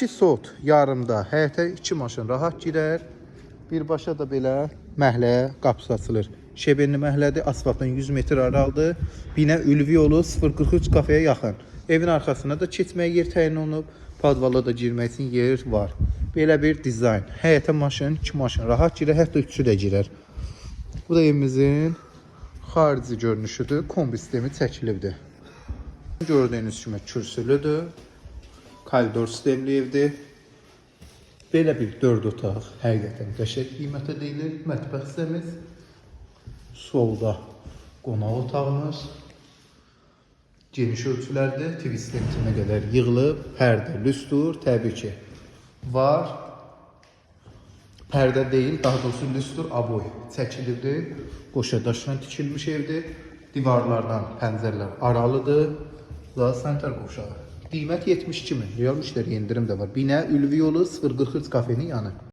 2 sot yarımda həyətə 2 maşın rahat girər. Birbaşa da belə məhəlləyə qapısı açılır. Şebenli məhəllədir, asfaltdan 100 metr aralıdır. Binə Ülvi yolu 043 kafeyə yaxın. Evin arxasına da keçməyə yer təyin olunub. Podvala da girmək üçün yer var. Belə bir dizayn. Həyətə maşın, 2 maşın rahat girər, hətta üçü də girər. Bu da evimizin xarici görünüşüdür. Kombi sistemi çəkilibdir. Gördüyünüz kimi kürsülüdür. Koridor sistemli evdir. Belə bir 4 otaq həqiqətən qəşəng qiymətə deyilir. Mətbəx hissəmiz. Solda qonaq otağımız. Geniş ölçülərdə TV sisteminə qədər yığılıb, pərdə, lüstur təbii ki var. Pərdə deyil, daha doğrusu lüstur aboy çəkilibdir. Qoşa daşla tikilmiş evdir. Divarlardan pəncərələr aralıdır. Daha sanitar qovşağı. Qiymət 72 min. Real müştəri endirim də var. Binə Ülvi yolu 043 kafenin yanı.